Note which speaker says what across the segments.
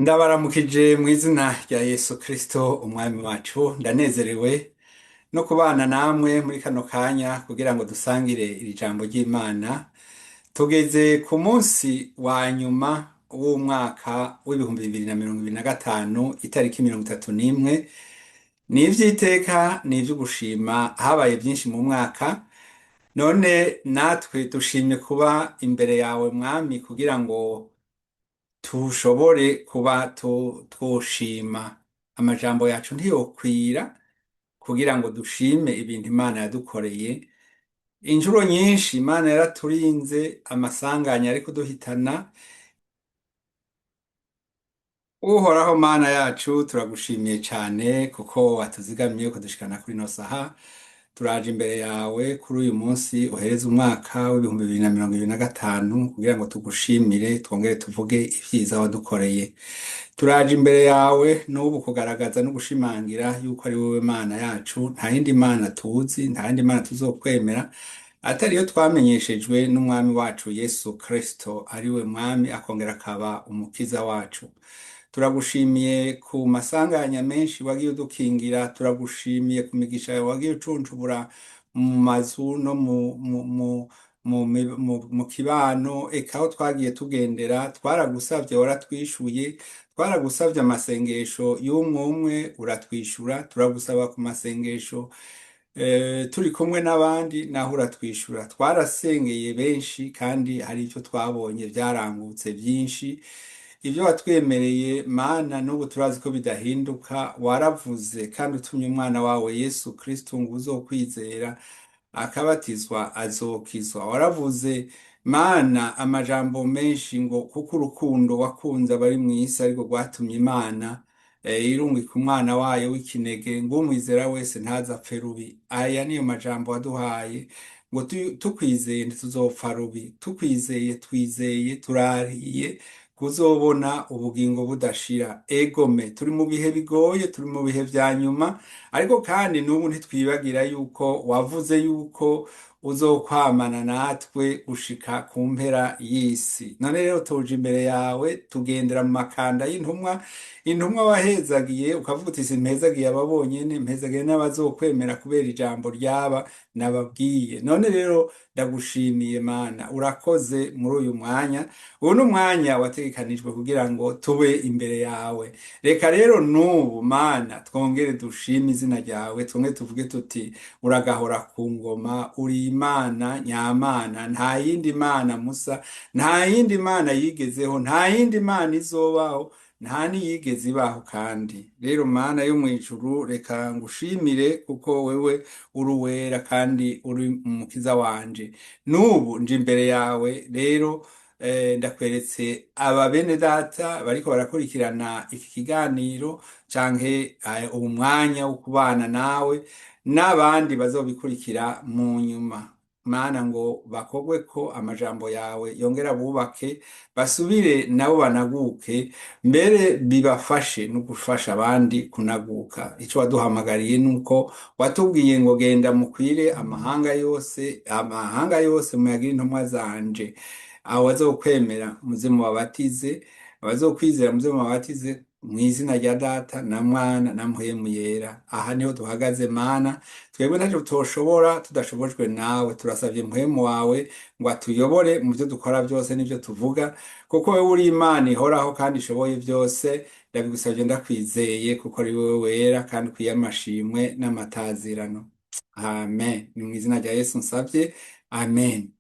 Speaker 1: Ndabaramukije mu izina rya Yesu Kristo umwami wacu. Ndanezerewe no kubana namwe muri kano kanya kugira ngo dusangire iri jambo ry'Imana. Tugeze ku munsi wa nyuma w'umwaka w'2025, itariki 31. Ni ivy'iteka, ni ivy'ugushima. Habaye byinshi mu mwaka, none natwe dushimye kuba imbere yawe, Mwami, kugira ngo tushobore kuba twoshima. Amajambo yacu ntiyokwira kugira ngo dushime ibintu Imana yadukoreye. Inshuro nyinshi Imana yaraturinze amasanganya ari kuduhitana. Uhoraho Mana yacu, turagushimiye cyane kuko watuzigamye ukadushikana kuri ino saha. Turaje imbere yawe kuri uyu munsi uhereza umwaka w'2025 kugira ngo tugushimire, twongere tuvuge ibyiza wadukoreye. Turaje imbere yawe n'ubu kugaragaza no gushimangira yuko ari wowe Mana yacu. Nta yindi mana tuzi, nta yindi mana tuzokwemera atari iyo twamenyeshejwe n'Umwami wacu Yesu Kristo, ari we Mwami akongera akaba Umukiza wacu. Turagushimiye ku masanganya menshi wagiye udukingira. Turagushimiye ku migisha yawe wagiye ucuncubura mu mazu no mu kibano, eka aho twagiye tugendera. Twaragusavye, waratwishuye. Twaragusavye amasengesho y'umwe umwe, uratwishura. Turagusaba ku masengesho turi kumwe n'abandi, naho uratwishura. Twarasengeye benshi kandi hari icyo twabonye byarangutse byinshi. Ibyo watwemereye, Mana, n'ubu turazi ko bidahinduka. Waravuze kandi utumye umwana wawe Yesu Kristo ngo uzokwizera akabatizwa azokizwa. Waravuze, Mana, amajambo menshi ngo kuko urukundo wakunze abari mu isi ariko rwatumye Imana irungika umwana wayo w'ikinege, ngo umwizera wese ntazapfe rubi. Aya niyo majambo waduhaye ngo tukwizeye ntituzopfa rubi. Tukwizeye, twizeye, turariye kuzobona ubugingo budashira. Egome, turi mu bihe bigoye, turi mu bihe vya nyuma, ariko kandi n'ubu ntitwibagira yuko wavuze yuko uzokwamana natwe gushika ku mpera y'isi. None rero tuje imbere yawe, tugendera mu makanda y'intumwa, intumwa wahezagiye ukavuga uti: "Simpezagiye aba bonyene, mpezagiye n'abazokwemera kubera ijambo ryaba nababwiye." None rero ndagushimiye, Mana, urakoze muri uyu mwanya. Uyu ni umwanya wategekanijwe kugira ngo tube imbere yawe. Reka rero n'ubu, Mana, twongere dushime izina ryawe, twongere tuvuge tuti: "Uragahora ku ngoma, uri Imana nyamana, nta yindi mana musa, nta yindi mana yigezeho, nta yindi mana izobaho, nta n'iyigeze ibaho." Kandi rero, Mana yo mw'ijuru, reka ngushimire kuko wewe uri uwera kandi uri umukiza wanje. N'ubu nje imbere yawe rero, ndakweretse aba bene data bariko barakurikirana iki kiganiro canke uwu mwanya wo kubana nawe n'abandi bazobikurikira mu nyuma, Mana, ngo bakogwe ko amajambo yawe, yongera bubake, basubire nabo banaguke, mbere bibafashe no gufasha abandi kunaguka. Ico waduhamagariye nuko watubwiye ngo: "Genda mukwire amahanga yose, amahanga yose muyagire intumwa zanje. Abo bazokwemera muze mubabatize, abazokwizera muze mubabatize mu izina rya Data na Mwana na Mpwemu Yera." Aha niho duhagaze, Mana. Twebwe ntacyo tutoshobora tudashobojwe nawe. Turasabye Mpwemu wawe ngo atuyobore mu byo dukora byose n'ibyo tuvuga, kuko wewe uri Imana ihoraho kandi ishoboye byose. Ndabigusabye ndakwizeye, kuko ari wowe wera kandi ukwiye amashimwe n'amatazirano. Amen. Ni mu izina rya Yesu nsabye, amen.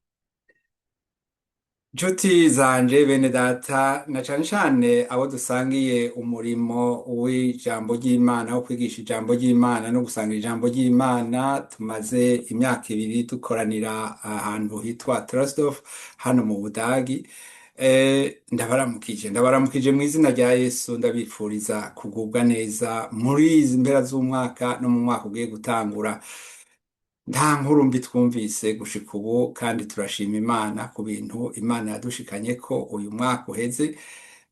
Speaker 1: Nshuti zanje, bene data, na cane cane abo dusangiye umurimo w'ijambo ry'Imana, wo kwigisha ijambo ry'Imana no gusangira ijambo ry'Imana, tumaze imyaka 2 dukoranira ahantu hitwa Troisdorf hano mu Budagi. Ndabaramukije, ndabaramukije mu izina rya Yesu. Ndabifuriza kugubwa neza muri izi mpera z'umwaka no mu mwaka ugiye gutangura. Nta nkuru mbi twumvise gushika ubu, kandi turashima Imana ku bintu Imana yadushikanye ko uyu mwaka uheze.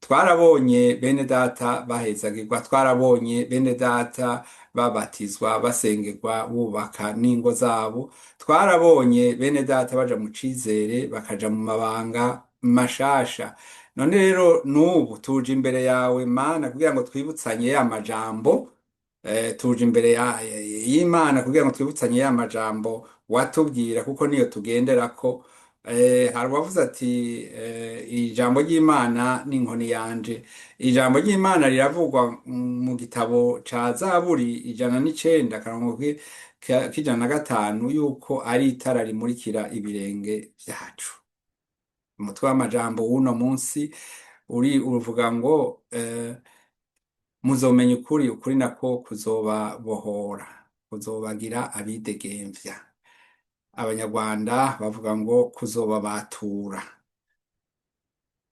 Speaker 1: Twarabonye bene data bahezagirwa, twarabonye bene data babatizwa, basengerwa, bubaka n'ingo zabo. Twarabonye bene data baja mu cizere, bakaja mu mabanga mashasha. None rero n'ubu tuje imbere yawe Mana kugira ngo twibutsanye ya majambo, tuje imbere y'Imana kugira ngo twibutsanye ya majambo watubwira, kuko niyo tugenderako. Hari uwavuze ati ijambo ry'Imana ni inkoni yanje. Ijambo ry'Imana riravugwa mu gitabo ca Zaburi 109 akarongo k'105 yuko ari itara rimurikira ibirenge vyacu. Umutwe w'amajambo w'uno munsi uri uvuga ngo muzomenya ukuri, ukuri nako kuzobabohora, kuzobagira abidegemvya. Abanyarwanda bavuga ngo kuzobabatura.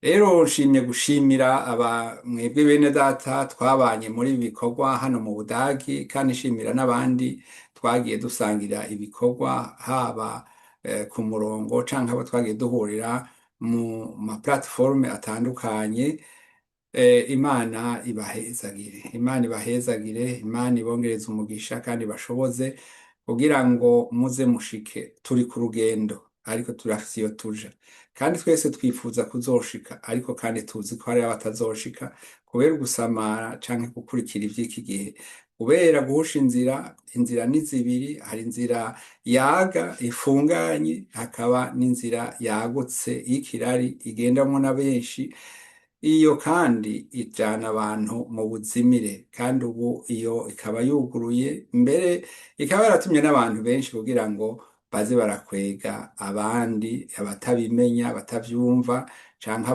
Speaker 1: Rero nshimye gushimira aba mwebwe bene data twabanye muri ibi bikorwa hano mu Budagi, kandi nshimira n'abandi twagiye dusangira ibikorwa, haba ku murongo canke abo twagiye duhurira mu ma plateforme atandukanye. Imana ibahezagire, Imana ibahezagire, Imana ibongereze umugisha kandi bashoboze kugira ngo muze mushike. Turi ku rugendo, ariko turafise iyo tuja, kandi twese twifuza kuzoshika, ariko kandi tuzi ko hari abatazoshika kubera ugusamara canke gukurikira ivy'iki gihe, kubera guhusha inzira. Inzira ni zibiri: hari inzira yaga ifunganye, hakaba n'inzira yagutse y'ikirari igendamwo na benshi. Iyo kandi ijana abantu mu buzimire, kandi ubu iyo ikaba yuguruye, mbere ikaba yaratumye n'abantu benshi kugira ngo baze barakwega abandi, abatabimenya, batavyumva canke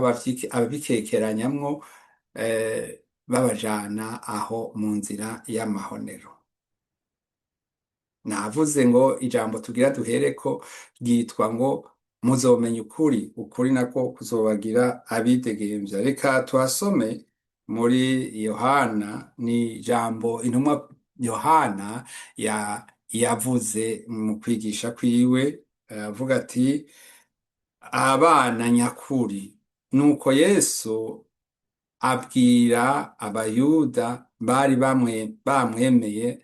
Speaker 1: ababikekeranyamwo, babajana aho mu nzira y'amahonero. Navuze ngo ijambo tugira duhereko ryitwa ngo muzomenya ukuri, ukuri nako kuzobagira abidegemvya. Reka tuhasome muri Yohana, ni ijambo intumwa Yohana yavuze mu kwigisha kwiwe, avuga ati abana nyakuri. Nuko Yesu abwira Abayuda bari bamwe bamwemeye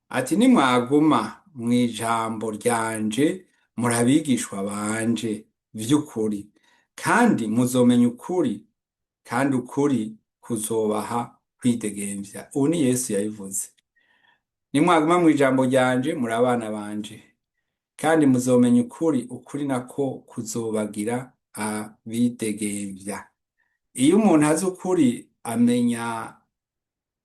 Speaker 1: ati nimwaguma mw'ijambo ryanje, muri abigishwa banje vy'ukuri, kandi muzomenya ukuri, kandi ukuri kuzobaha kwidegemvya. Ubu ni Yesu yabivuze: nimwaguma mw'ijambo ryanje, muri abana banje, kandi muzomenya ukuri, ukuri nako kuzobagira abidegemvya. Iyo umuntu azi ukuri, amenya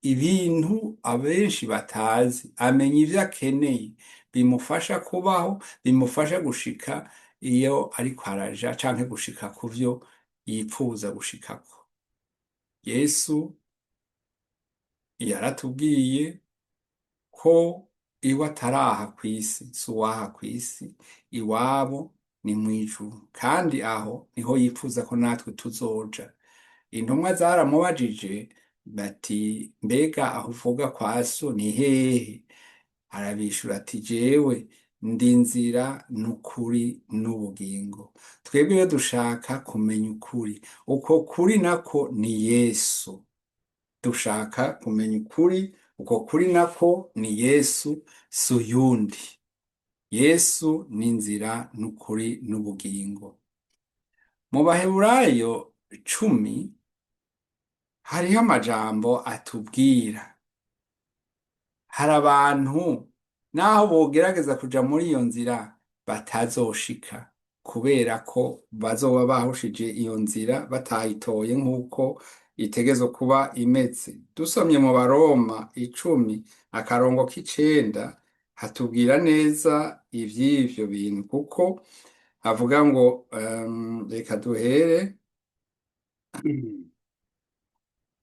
Speaker 1: ibintu abenshi batazi, amenya ivyo akeneye bimufasha kubaho, bimufasha gushika iyo ariko araja canke gushika kuvyo yipfuza gushikako. Yesu yaratubwiye ko iwe ataraha kw'isi, si uwaha kw'isi, iwabo ni mw'ijuru, kandi aho niho yipfuza ko natwe tuzoja. Intumwa zaramubajije bati mbega aho uvuga kwa so ni hehe? Arabishura ati jewe ndi inzira n'ukuri n'ubugingo. Twebwe iyo dushaka kumenya ukuri, uko kuri nako ni Yesu. Dushaka kumenya ukuri, uko kuri nako ni Yesu, si uyundi. Yesu ni inzira n'ukuri n'ubugingo. Mu Baheburayo 10 hariho amajambo atubwira. Hari abantu naho bogerageza kuja muri iyo nzira batazoshika, kubera ko bazoba bahushije iyo nzira, batayitoye nk'uko itegerezwa kuba imeze. Dusomye mu Baroma 10 akarongo k'9 hatubwira neza ivy'ivyo bintu, kuko avuga ngo reka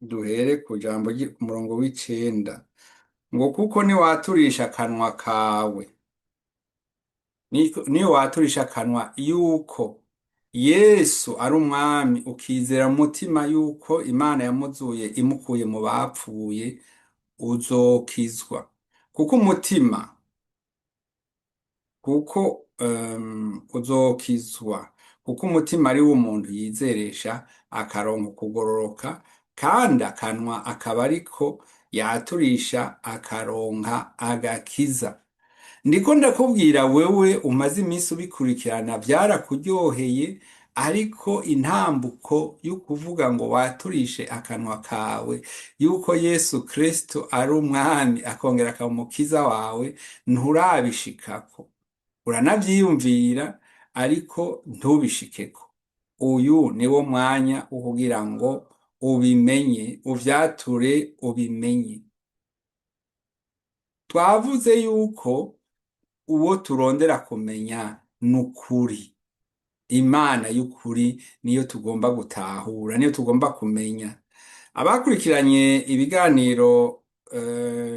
Speaker 1: duhere ku jambo ku murongo w'9 ngo kuko niwaturisha akanwa kawe, niyo waturisha akanwa yuko Yesu ari umwami, ukizera mu mutima yuko Imana yamuzuye imukuye mu bapfuye, uzokizwa. Kuko umutima, kuko uzokizwa, kuko umutima ari wo umuntu yizeresha akaronka kugororoka, kandi akanwa akaba ariko yaturisha akaronka agakiza. Ndiko ndakubwira wewe umaze iminsi ubikurikirana, byarakuryoheye, Ariko intambuko yo kuvuga ngo waturishe akanwa kawe yuko Yesu Kristo ari umwami akongera akaba umukiza wawe, nturabishikako. Uranavyiyumvira ariko ntubishikeko. Uyu ni wo mwanya wo kugira ngo ubimenye, uvyature, ubimenye. Twavuze yuko uwo turondera kumenya ni ukuri. Imana y'ukuri niyo tugomba gutahura, niyo tugomba kumenya. Abakurikiranye ibiganiro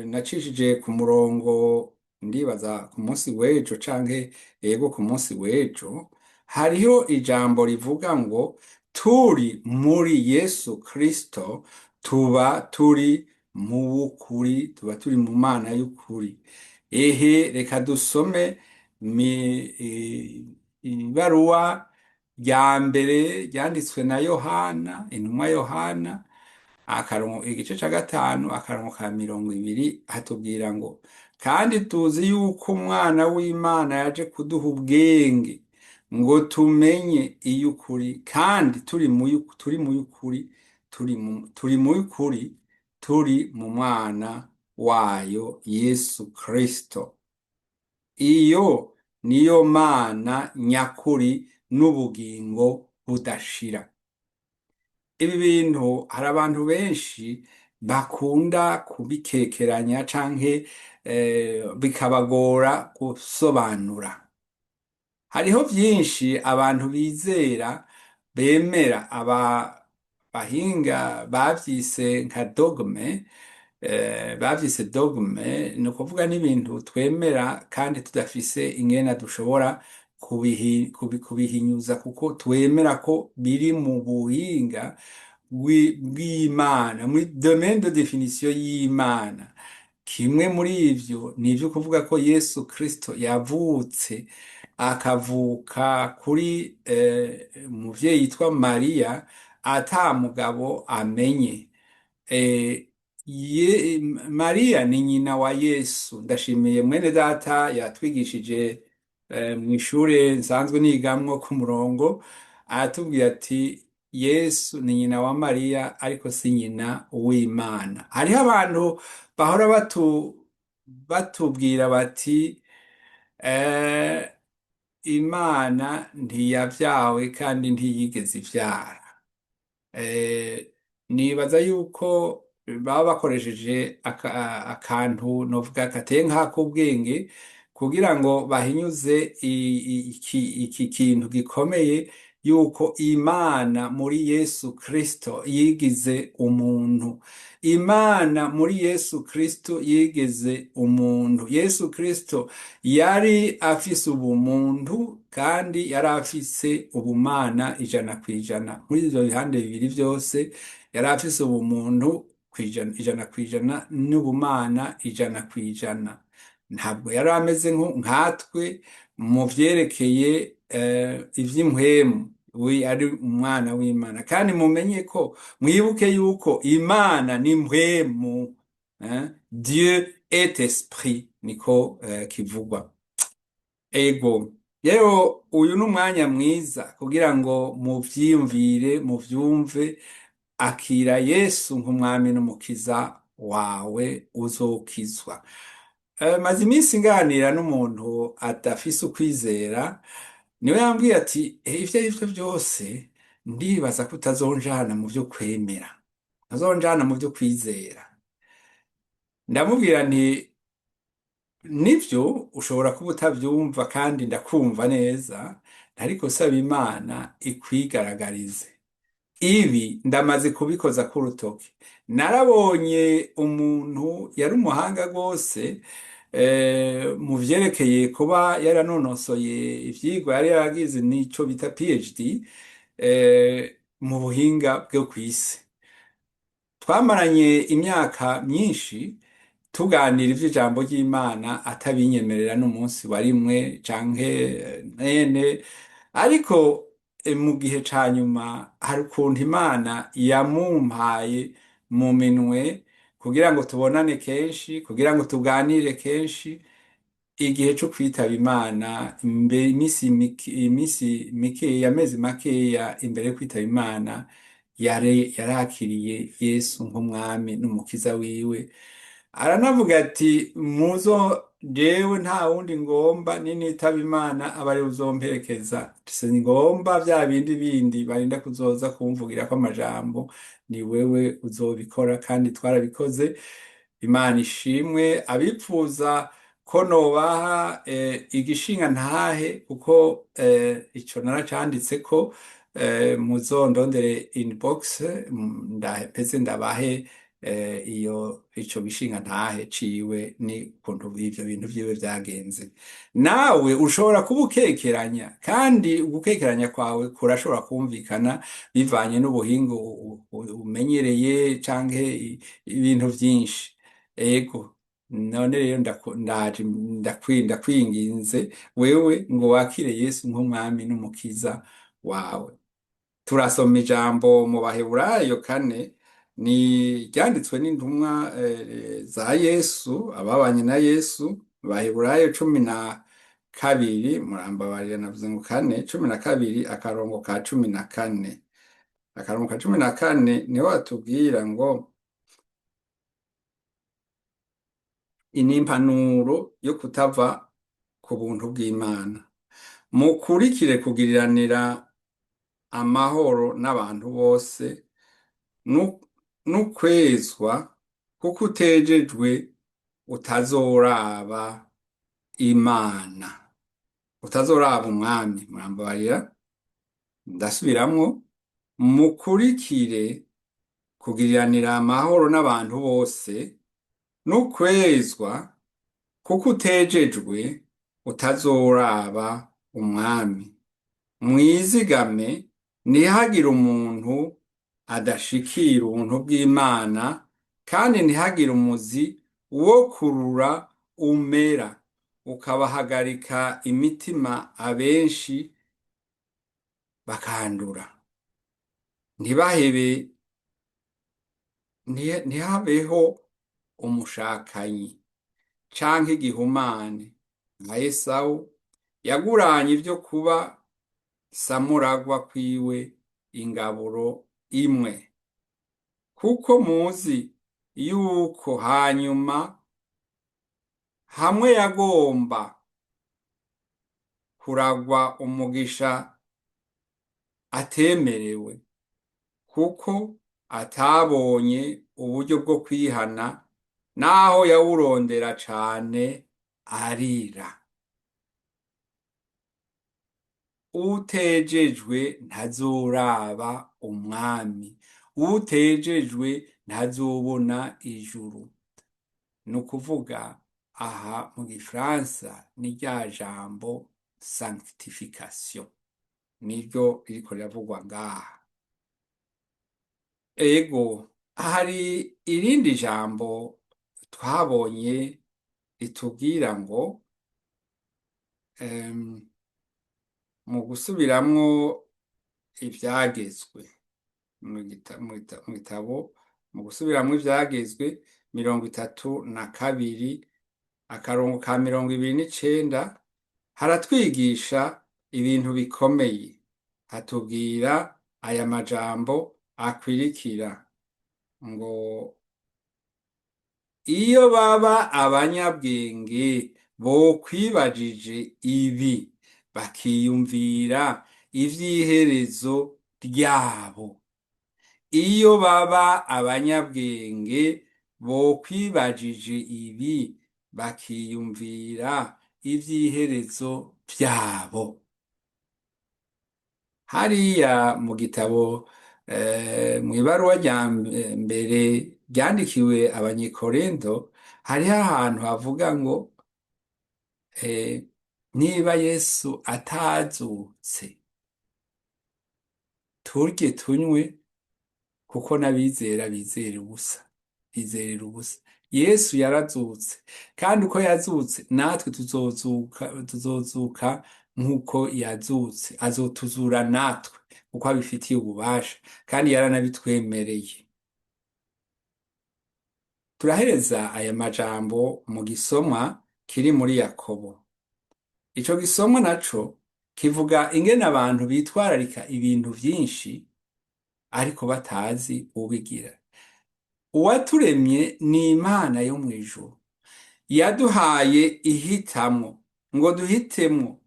Speaker 1: nacishije ku murongo, ndibaza ku munsi w'ejo canke, yego, ku munsi w'ejo, hariho ijambo rivuga ngo turi muri Yesu Kristo tuba turi mu w'ukuri, tuba turi mu Mana y'ukuri. Ehe, reka dusome ibaruwa rya mbere ryanditswe na Yohana, intumwa Yohana, akarongo, igice ca 5, akarongo ka 20, hatubwira ngo: "Kandi tuzi yuko umwana w'Imana yaje kuduha ubwenge ngo tumenye iy'ukuri, kandi turi mu y'ukuri, turi mu y'ukuri, turi mu mwana wayo Yesu Kristo. Iyo niyo Mana nyakuri n'ubugingo budashira." Ibi bintu hari abantu benshi bakunda kubikekeranya canke bikabagora gusobanura. Hariho vyinshi abantu bizera, bemera, aba bahinga bavyise nka dogme, bavyise dogme, ni ukuvuga n'ibintu twemera kandi tudafise ingene dushobora kubihinyuza, kuko twemera ko biri mu buhinga bw'Imana, muri domaine de définition y'Imana. Kimwe muri ivyo ni ivyo kuvuga ko Yesu Kristo yavutse, akavuka kuri umuvyeyi yitwa Mariya ata mugabo amenye. Mariya ni nyina wa Yesu. Ndashimiye mwene data yatwigishije mw'ishure nsanzwe nigamwo ku murongo, aratubwira ati: "Yesu ni nyina wa Mariya ariko si nyina w'Imana." Hariho abantu bahora batubwira bati: "Imana ntiyavyawe kandi ntiyigeze ivyara." Nibaza yuko baba bakoresheje akantu novuga kateye nk'ak'ubwenge kugira ngo bahinyuze iki kintu gikomeye yuko Imana muri Yesu Kristo yigize umuntu. Imana muri Yesu Kristo yigize umuntu. Yesu Kristo yari afise ubumuntu kandi yari afise ubumana 100%. Muri ivyo bihande bibiri vyose, yari afise ubumuntu 100% n'ubumana 100%. Ntabwo yari ameze nkatwe mu vyerekeye ivy'impwemu. We ari umwana w'Imana, kandi mumenye ko, mwibuke yuko Imana ni mpwemu, eh? Dieu est esprit, niko kivugwa. Ego rero, uyu ni umwanya mwiza kugira ngo muvyiyumvire, muvyumve. Akira Yesu nk'umwami n'umukiza wawe, uzokizwa. Maze iminsi nganira n'umuntu adafise ukwizera, niwe yambwiye ati: "Ivyo ari vyo byose ndibaza ko utazonjana mu vyo kwemera, utazonjana mu vyo kwizera." Ndamubwira nti: "Nivyo, ushobora kuba utavyumva kandi ndakumva neza, ariko saba Imana ikwigaragarize." Ibi ndamaze kubikoza k'urutoki. Narabonye umuntu yari umuhanga rwose mu vyerekeye kuba yaranonosoye ivyigwa, yari yaragize n'ico bita PhD mu buhinga bwo kw'isi. Twamaranye imyaka myinshi tuganira ivy'ijambo ry'Imana, atabinyemerera n'umunsi wa rimwe canke mwene, ariko mu gihe ca nyuma hari ukuntu Imana yamumpaye mu minwe kugira ngo tubonane kenshi, kugira ngo tuganire kenshi. Igihe co kwitaba Imana, imbere iminsi mikeya, amezi makeya imbere yo kwitaba Imana, yarakiriye Yesu nk'umwami n'umukiza wiwe. Aranavuga ati: "Muzo jewe nta wundi ngomba, ninitaba Imana aba ari uzomperekeza, singomba vya bindi bindi barinda kuzoza kumvugirako amajambo, ni wewe uzobikora." Kandi twarabikoze, Imana ishimwe. Abipfuza ko nobaha igishinga ntahe, kuko ico naracanditseko, muzondondere inbox, ndaheze ndabahe iyo ico gishinga ntahe ciwe ni ukuntu ivyo bintu vyiwe vyagenze. Nawe ushobora kuba ukekeranya, kandi ugukekeranya kwawe kurashobora kumvikana bivanye n'ubuhinga umenyereye canke ibintu vyinshi. Ego, none rero ndaje ndakwinginze wewe ngo wakire Yesu nk'umwami n'umukiza wawe. Turasoma ijambo mu Baheburayo 4, ni ryanditswe n'intumwa za Yesu, ababanye na Yesu. Baheburayo 12, murambabarira navuze ngo 4, 12 akarongo ka 14. Akarongo ka 14 niho batubwira ngo ni impanuro yo kutava ku buntu bw'Imana. Mukurikire kugiriranira amahoro n'abantu bose n'ukwezwa, kuko utejejwe utazoraba Imana, utazoraba umwami. Murambabarira, ndasubiramwo: mukurikire kugiriranira amahoro n'abantu bose n'ukwezwa, kuko utejejwe utazoraba umwami. Mwizigame ntihagire umuntu adashikira ubuntu bw'Imana, kandi ntihagire umuzi wo kurura umera ukabahagarika imitima abenshi bakandura. Ntibahebe, ntihabeho umushakanyi canke igihumane nka Esawu yaguranye ivyo kuba samuragwa kwiwe ingaburo imwe, kuko muzi yuko hanyuma hamwe yagomba kuragwa umugisha atemerewe, kuko atabonye uburyo bwo kwihana, naho yawurondera cane arira. Utejejwe ntazoraba umwami, utejejwe ntazobona ijuru. Ni ukuvuga aha mu gifaransa ni rya jambo sanctification, niryo ririko riravugwa ngaha. Ego, hari irindi jambo twabonye ritubwira ngo mu gusubiramwo ivyagezwe mu gitabo, mu gusubiramwo ivyagezwe 32 akarongo ka 29, haratwigisha ibintu bikomeye. Hatubwira aya majambo akwirikira ngo: iyo baba abanyabwenge bokwibajije ibi, bakiyumvira ivy'iherezo ryabo. Iyo baba abanyabwenge bokwibajije ibi, bakiyumvira ivy'iherezo vyabo. Hariya mu gitabo, mw'ibaruwa rya mbere ryandikiwe Abanyekorinto, hariho ahantu havuga ngo niba Yesu atazutse, turye tunywe, kuko n'abizera bizera ubusa, bizerera ubusa. Yesu yarazutse, kandi uko yazutse natwe tuzozuka, tuzozuka nk'uko yazutse. Azotuzura natwe kuko abifitiye ububasha, kandi yaranabitwemereye. Turahereza aya majambo mu gisomwa. kiri muri Yakobo. Ico gisomwa naco kivuga ingene abantu bitwararika ibintu vyinshi ariko batazi ubigira. Uwaturemye ni Imana yo mw'ijuru. Yaduhaye ihitamwo ngo duhitemwo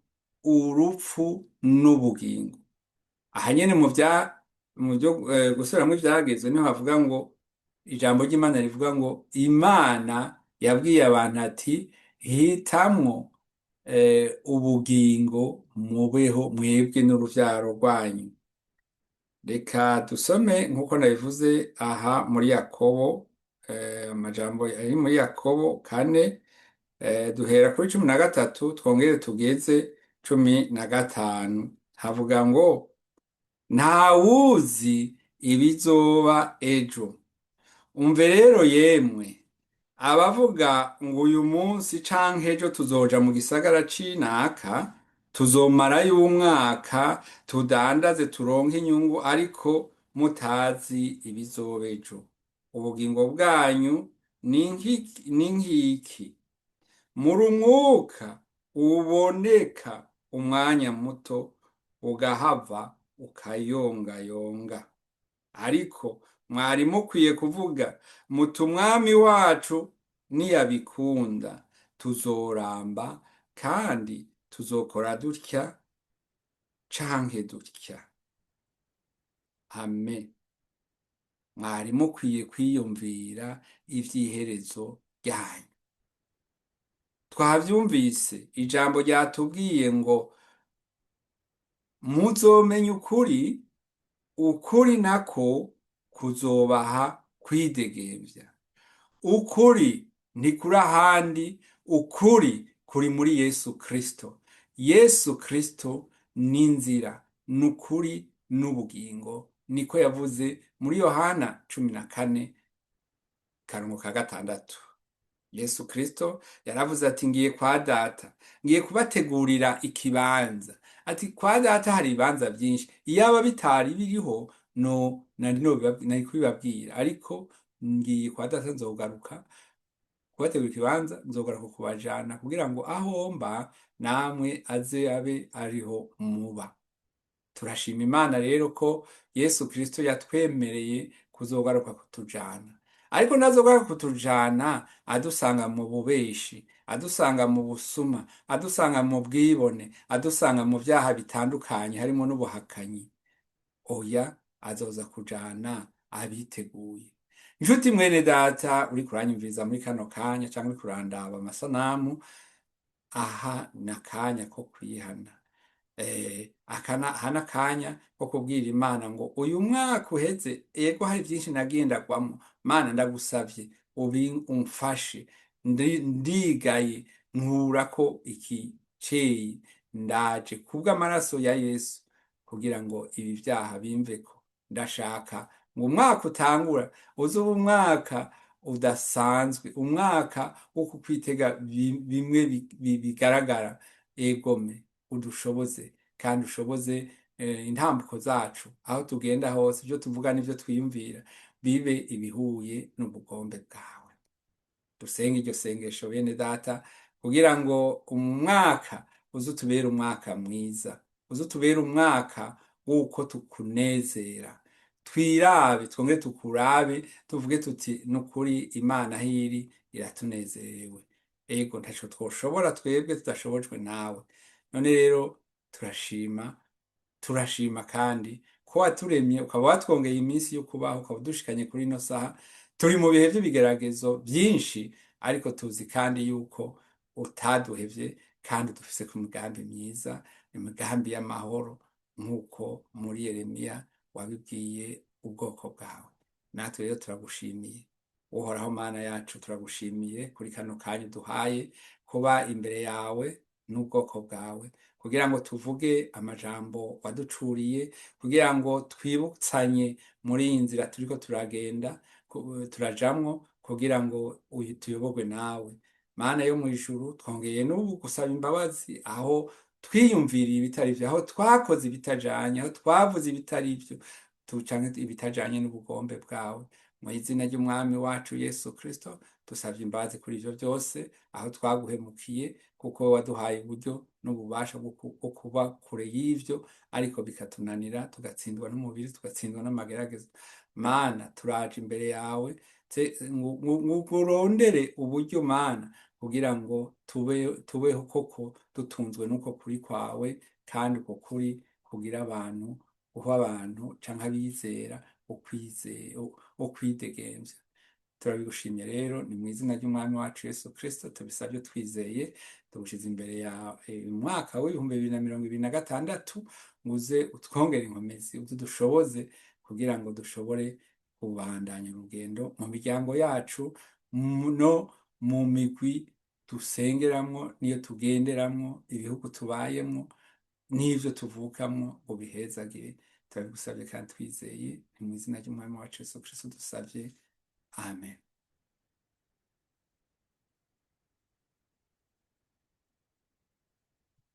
Speaker 1: urupfu n'ubugingo. Aha nyene mu vyo gusubiramwo ivyagezwe niho havuga ngo ijambo ry'Imana rivuga ngo Imana yabwiye abantu ati hitamwo ubugingo mubeho mwebwe n'uruvyaro rwanyu. Reka dusome nk'uko nabivuze aha muri Yakobo, amajambo ari muri Yakobo 4, duhera kuri 13 twongere tugeze 15. Havuga ngo ntawuzi ibizoba ejo. Umve rero yemwe abavuga ngo uyu munsi canke ejo tuzoja mu gisagara c'inaka, tuzomarayo umwaka, tudandaze turonke inyungu, ariko mutazi ibizoba ejo. Ubugingo bwanyu ni nk'iki? Muri umwuka uboneka umwanya muto ugahava ukayongayonga. Ariko mwari mukwiye kuvuga muti umwami wacu niyabikunda tuzoramba kandi tuzokora dutya canke dutya. Amen. Mwari mukwiye kwiyumvira ivy'iherezo ryanyu. Twavyumvise ijambo ryatubwiye ngo muzomenya ukuri, ukuri nako kuzobaha kwidegemvya. Ukuri ntikuri ahandi, ukuri kuri muri Yesu Kristo. Yesu Kristo ni inzira, n'ukuri n'ubugingo, niko yavuze muri Yohana 14 karongo ka 6. Yesu Kristo yaravuze ati ngiye kwa data, ngiye kubategurira ikibanza. Ati kwa data hari ibibanza vyinshi, iyaba bitari biriho no nari kubibabwira, ariko ngiye kwa data nzogaruka kubategura ikibanza, nzogaruka kubajana kugira ngo aho mba namwe aze abe ariho muba. Turashima Imana rero ko Yesu Kristo yatwemereye kuzogaruka kutujana. Ariko ntazogaruka kutujana adusanga mu bubeshi, adusanga mu busuma, adusanga mu bwibone, adusanga mu vyaha bitandukanye harimo n'ubuhakanyi. Oya, azoza kujana abiteguye. Nshuti mwene data uriko uranyumviriza muri kano kanya canke uriko urandaba amasanamu, aha n'akanya ko kwihana. Aha n'akanya ko kubwira Imana ngo uyu mwaka uheze, ego hari vyinshi nagiye ndagwamwo, Mana ndagusavye umfashe, ndigaye nkurako iki ceyi, ndaje kubw'amaraso ya Yesu kugira ngo ibi vyaha bimveko. Ndashaka ngo umwaka utangura uzobe umwaka udasanzwe, umwaka wo kukwitega bimwe bigaragara. Egome udushoboze kandi ushoboze intambuko zacu, aho tugenda hose, ivyo tuvuga n'ivyo twiyumvira bibe ibihuye n'ubugombe bwawe. Dusenge iryo sengesho bene data, kugira ngo umwaka uze utubere umwaka mwiza, uze utubere umwaka w'uko tukunezera. Twirabe, twongere tukurabe, tuvuge tuti nukuri Imana aho iri iratunezerewe. Ego ntaco twoshobora twebwe tudashobojwe nawe. None rero turashima, turashima kandi ko waturemye ukaba watwongeye iminsi yo kubaho, ukaba udushikanye kuri ino saha. Turi mu bihe vy'ibigeragezo vyinshi, ariko tuzi kandi yuko utaduhevye kandi dufise ku migambi myiza, imigambi y'amahoro, nk'uko muri Yeremiya wabibwiye ubwoko bwawe. Natwe rero turagushimiye Uhoraho Mana yacu, turagushimiye kuri kano kanya uduhaye kuba imbere yawe n'ubwoko bwawe, kugira ngo tuvuge amajambo waducuriye, kugira ngo twibutsanye muri iyi nzira turiko turagenda turajamwo, kugira ngo tuyoborwe nawe. Mana yo mw'ijuru, twongeye n'ubu gusaba imbabazi aho twiyumviriye ibitari vyo, aho twakoze ibitajanye, aho twavuze ibitari vyo, canke ibitajanye n'ubugombe bwawe. Mu izina ry'Umwami wacu Yesu Kristo, dusavye imbabazi kuri ivyo byose aho twaguhemukiye, kuko waduhaye uburyo n'ububasha bwo kuba kure y'ivyo, ariko bikatunanira, tugatsindwa n'umubiri, tugatsindwa n'amageragezo. Mana, turaje imbere yawe ngo urondere uburyo, Mana, kugira ngo tubeho koko dutunzwe n'uko kuri kwawe, kandi uko kuri kugira abantu, guha abantu canke abizera ukwidegemvya. Turabigushimye rero, ni mu izina ry'Umwami wacu Yesu Kristo tubisabye twizeye. Tugushize imbere ya umwaka w'2026, ngo uze utwongere inkomezi, uze udushoboze kugira ngo dushobore kubandanya urugendo mu miryango yacu, no mu migwi dusengeramwo, niyo tugenderamwo, ibihugu tubayemwo n'ivyo tuvukamwo, ubihezagire. Turabigusabye kandi twizeye, ni mu izina ry'Umwami wacu Yesu Kristo dusabye, amen.